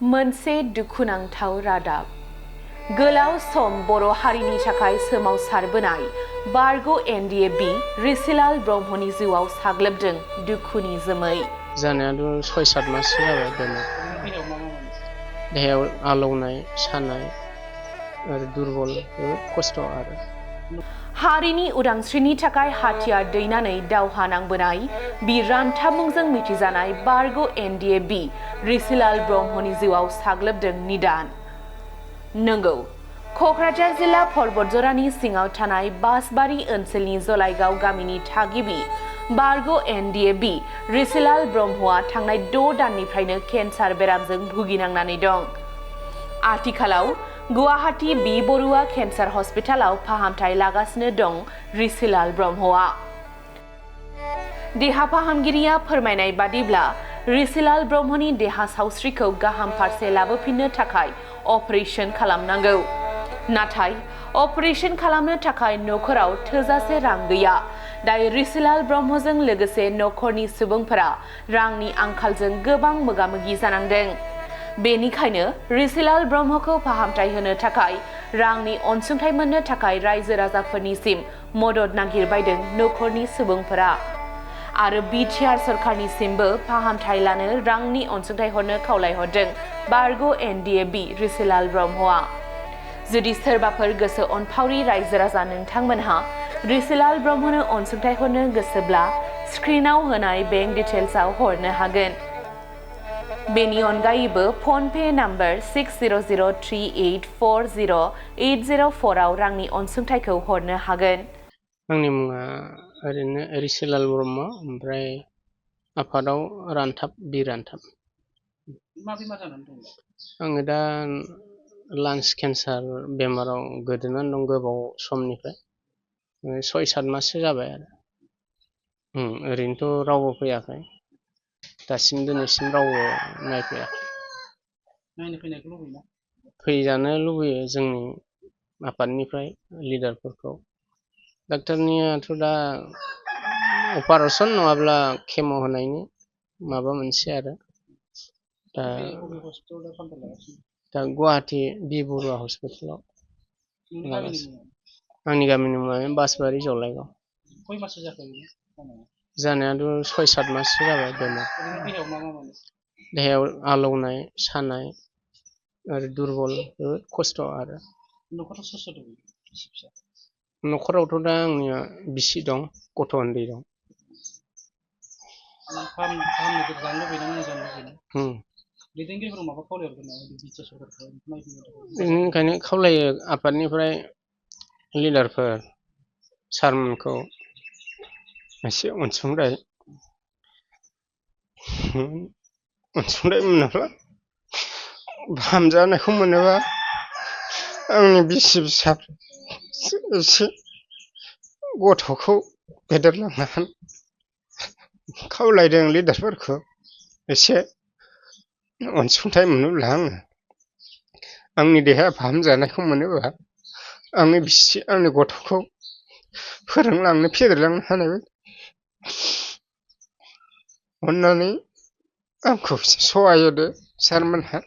मोनसे दुखुनांथाव रादाब गोलाव सम बर' हारिनि थाखाय सोमावसारबोनाय बारग' एनडिएफबि रिसिलाल ब्रह्मनि जिउआव साग्लोबदों दुखुनि जोमै। जानायाथ' 6-7 माससो जाबाय बेमार। देहायाव आलौनाय सानाय आरो दुरबल जोबोद खस्थ' आरो। हारिनि उदांस्रिनि थाखाय हाथियार दैनानै दावहा नांबोनाय बिर रान्थाब मुंजों मिथिजानाय बारग' एनडिएफबि रिसिलाल ब्रह्मनि जिउआव साग्लोबदों निदान। नंगौ, क'क्राझार जिल्ला पर्बतजरानि सिङाव थानाय बासबारि ओनसोलनि जलाइगाव गामिनि थागिबि बारग' एनडिएफबि रिसिलाल ब्रह्मआ थांनाय 6 दाननिफ्रायनो केन्सार बेरामजों भुगिनांनानै दं। आथिखालाव गुवाहाटी बि बरुवा केन्सार हस्पिटालाव फाहामथाय लागासिनो दं रिसिलाल ब्रह्मआ। देहा फाहामगिरिया फोरमायनाय बादिब्ला रिसिलाल ब्रह्मनि देहा सावस्रिखौ गाहाम फारसे लाबोफिननो थाखाय अपारेशन खालामनांगौ। नाथाय अपारेशन खालामनो थाखाय नखराव थोजासे रां गैया। दायो रिसिलाल ब्रह्मजों लोगोसे नखरनि सुबुंफोरा रांनि आंखालजों गोबां मोगा-मोगि जानांदों। बेनिखायनो रिसिलाल ब्रह्मखौ फाहामथाय होनो थाखाय रांनि अनसुंथाइ मोननो थाखाय रायजो राजाफोरनिसिम मदद नागिरबायदों नखरनि सुबुंफोरा। आरो बिटिआर सरकारनिसिमबो फाहामथाय लानो रांनि अनसुंथाइ हरनो खावलायहरदों बारग' एनडिएफबि रिसिलाल ब्रह्मआ। जुदि सोरबाफोर गोसो अनफावरि रायजो राजा नोंथांमोनहा रिसिलाल ब्रह्मनो अनसुंथाइ हरनो गोसोब्ला स्क्रिनाव होनाय बेंक डिटेल्सआव हरनो हागोन। बेनि अनगायैबो फ'नपे नम्बर 6003840804 आव रांनि अनसुंथाइखौ हरनो हागोन। आंनि मुङा ओरैनो रिसिलाल ब्रह्म, ओमफ्राय आफादाव रान्थाब बिरान्थाब। मा बेमार जानानै दं? आङो दा लांस केन्सार बेमाराव गोदोनानै दं गोबाव समनिफ्राय। 6-7 माससो जाबाय आरो। ओरैनोथ' रावबो फैयाखै। दासिम दिनैसिम रावबो नायफैयाखै। नायनो फैनायखौ लुबैयोना? फैजानो लुबैयो जोंनि आफादनिफ्राय लिडारफोरखौ। डाक्टारनियाथ' दा अपारेसन नङाब्ला केम' होनायनि माबा मोनसे आरो। दा गुवाहाटी बि बरुवा हस्पिटालाव लागासिनो। आंनि गामिनि मुङा बासबारि जलाइगाव। खय माससो जाखो जानायाथ' 6-7 माससो जाबाय बेमार। देहायाव आलौनाय सानाय आरो दुरबल जोबोद खस्थ' आरो। न'खराव सोर सोर दं? न'खरावथ' दा आंनिया बिसि दं, गथ' उन्दै दं। दैदेनगिरिफोराव माबा खावलायहरगोन नामा? बिटिआर सरकारखौ बेनिखायनो खावलायो आफादनिफ्राय लिडारफोर सारमोनखौ एसे अनसुंथाइ मोनोब्ला फाहामजानायखौ मोनोबा आंनि बिसि फिसा एसे गथ'खौ फेदेरलांनो हागोन। खावलायदों लिडारफोरखौ एसे अनसुंथाइ मोनोब्ला आंनि देहाया फाहामजानायखौ मोनोबा आंनि बिसि आंनि गथ'खौ फोरोंलांनो फेदेरलांनो हानाय बायदि अननानै आंखौ सहाय होदो सारमोनहा।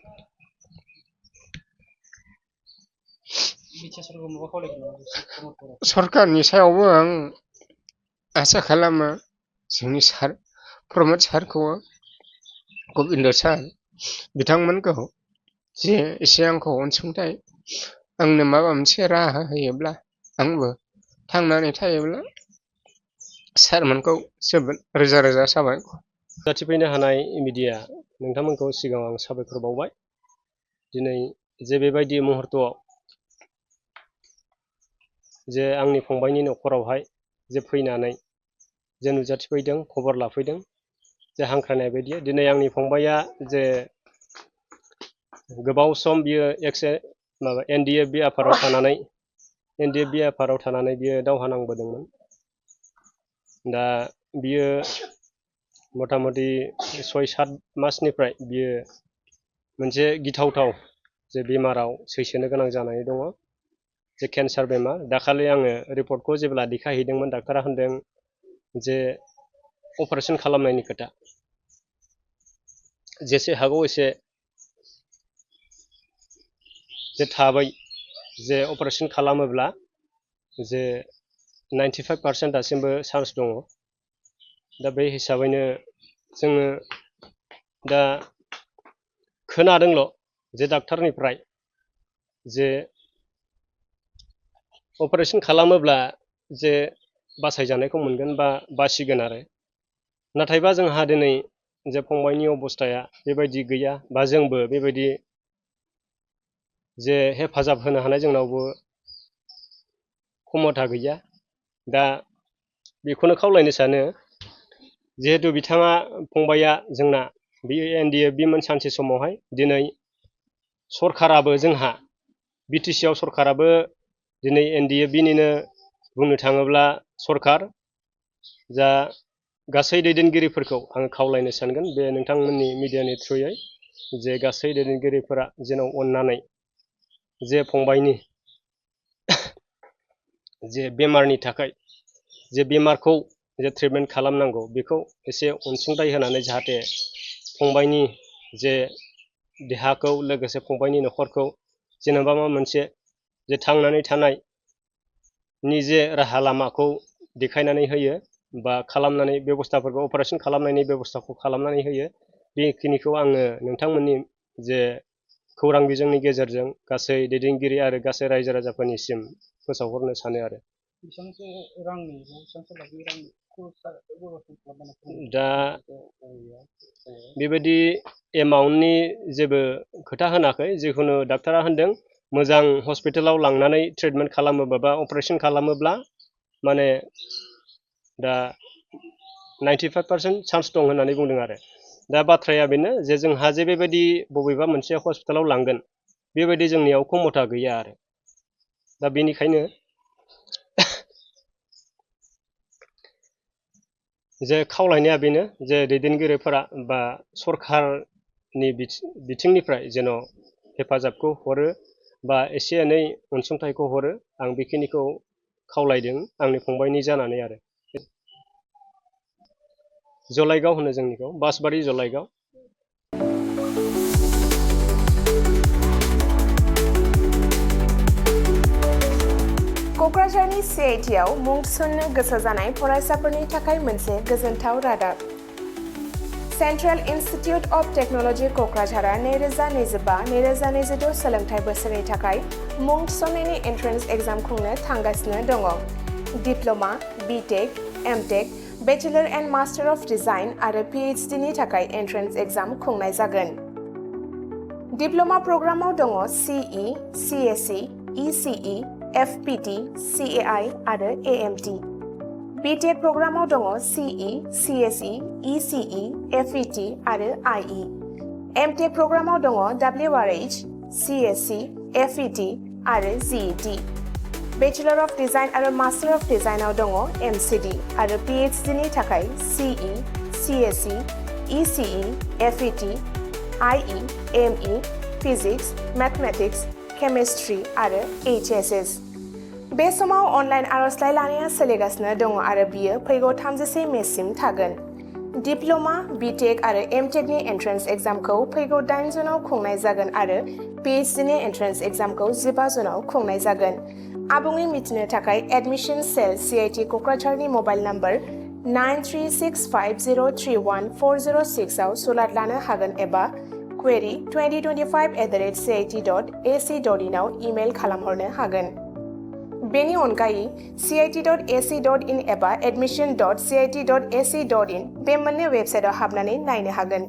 सरकारनि सायावबो आं आसा खालामो जोंनि सार प्रमद सारखौ, गबिन्द सार बिथांमोनखौ जे एसे आंखौ अनसुंथाइ आंनो माबा मोनसे राहा होयोब्ला आंबो थांनानै थायोब्ला सारमोनखौ जोबोद रोजा रोजा साबायखर। नुजाथिफैनो हानाय मिडिया नोंथांमोनखौ सिगाङाव आं साबायखर बावबाय। दिनै जे बेबायदि मुहूर्तआव जे आंनि फंबायनि न'खरावहाय जे फैनानै जे नुजाथिफैदों, खबर लाफैदों, जे हांख्रायनाय बायदि दिनै आंनि फंबाया जे गोबाव सम बियो एनडिएफबि आफादाव थानानै बियो दावहा नांबोदोंमोन। दा बियो मथा मथि 6-7 मासनिफ्राय बियो मोनसे गिथावथाव जे बेमाराव सैसोनो गोनां जानानै दङ, जे केन्सार बेमार। दाखालि आङो रिपर्टखौ जेब्ला देखायहैदोंमोन, डाक्टारा होनदों जे अपारेशन खालामनायनि खोथा। जेसे हागौ एसे जे थाबै जे अपारेशन खालामोब्ला जे 95% दासिमबो चान्स दङ। दा बे हिसाबैनो जोङो दा खोनादोंल' जे डाक्टारनिफ्राय जे अपारेशन खालामोब्ला जे बासायजानायखौ मोनगोन बा बासिगोन आरो नाथायबा जोंहा दिनै जे फंबायनि अबस्थाया बेबायदि गैया बा जोंबो बेबायदि जे हेफाजाब होनो हानाय जोंनावबो क्षमता गैया। दा बेखौनो खावलायनो सानो जिहेतु बिथाङा फंबाया जोंना बे NDFB मोन सानसे समावहाय दिनै सरखाराबो जोंहा BTC आव सरखाराबो दिनै NDFB-निनो बुंनो थाङोब्ला सरखार जा गासै दैदेनगिरिफोरखौ आं खावलायनो सानगोन बे नोंथांमोननि मिडियानि थ्रुयै जे गासै दैदेनगिरिफोरा जेन' अननानै जे फंबायनि जे बेमारनि थाखाय जे बेमारखौ जे ट्रिटमेन्ट खालामनांगौ बेखौ एसे अनसुंथाइ होनानै जाहाथे फंबायनि जे देहाखौ लोगोसे फंबायनि न'खरखौ जेनेबा माबा मोनसे जे थांनानै थानायनि जे राहा लामाखौ देखायनानै होयो बा खालामनानै बेबस्थाफोरखौ अपारेशन खालामनायनि बेबस्थाखौ खालामनानै होयो। बेखिनिखौ आङो नोंथांमोननि जे खौरां बिजोंनि गेजेरजों गासै दैदेनगिरि आरो गासै रायजो राजाफोरनिसिम फोसावहरनो सानो आरो दा बेबायदि एमाउन्टनि जेबो खोथा होनाखै जिखुनु डाक्टारा होनदों मोजां हस्पिटालाव लांनानै ट्रिटमेन्ट खालामोबा बा अपारेशन खालामोब्ला माने दा 95% चान्स दं होननानै बुंदों आरो दा बाथ्राया बेनो जे जोंहा जे बेबायदि बबेबा मोनसे हस्पिटालाव लांगोन बेबायदि जोंनियाव क्षमता गैया आरो दा बेनिखायनो जे खावलायनाया बेनो जे दैदेनगिरिफोरा बा सरखारनि बिथिंनिफ्राय जेन' हेफाजाबखौ हरो बा एसे एनै अनसुंथाइखौ हरो आं बेखिनिखौ खावलायदों आंनि फंबायनि जानानै आरो जलाइगाव होनो जोंनिखौ बासबारि जलाइगाव। क'क्राझारनि CIT-आव मुं थिसननो गोसो जानाय फरायसाफोरनि थाखाय मोनसे गोजोनथाव रादाब। सेन्ट्रेल इन्स्टिटिउट अफ टेक्न'लजि क'क्राझारआ 2025-2026 सोलोंथाइ बोसोरनि थाखाय मुं थिसननायनि एन्ट्रेन्स एग्जाम खुंनो थांगासिनो दङ। Diploma, BTech, MTech, bachelor and master of design आरो PhD-नि थाखाय एन्ट्रेन्स एग्जाम खुंनाय जागोन। डिप्ल'मा प्रग्रामाव दङ CE, CSE, ECE, FPT, CAI आरो AMT। BTech प्रग्रामाव दङ CE, CSE, ECE, FET आरो IE। MTech प्रग्रामाव दङ WRH, CSE, FET आरो GET। बेचेलर अफ डिजाइन आरो मास्टार अफ डिजाइनआव दङ MCD आरो PhD-नि थाखाय CE, CSE, ECE, FET, IE, ME, physics, mathematics, chemistry आरो HSS। बे समाव अनलाइन आर'जलाइ लानाया सोलिगासिनो दङ आरो बियो फैगौ 31 मेसिम थागोन। डिप्ल'मा, BTech आरो MTech-नि एन्ट्रेन्स एग्जामखौ फैगौ 8 जुनाव खुंनाय जागोन आरो PhD-नि एन्ट्रेन्स एग्जामखौ 15 जुनाव खुंनाय जागोन। आबुङै मिथिनो थाखाय एडमिशन सेल CIT क'क्राझारनि मबाइल नम्बर 9365031406 आव सुलाद लानो हागोन एबा query2025@cit.ac.in आव इमेल खालामहरनो हागोन। बेनि अनगायै cit.ac.in एबा admission.cit.ac.in बे मोननै वेबसाइटआव हाबनानै नायनो हागोन।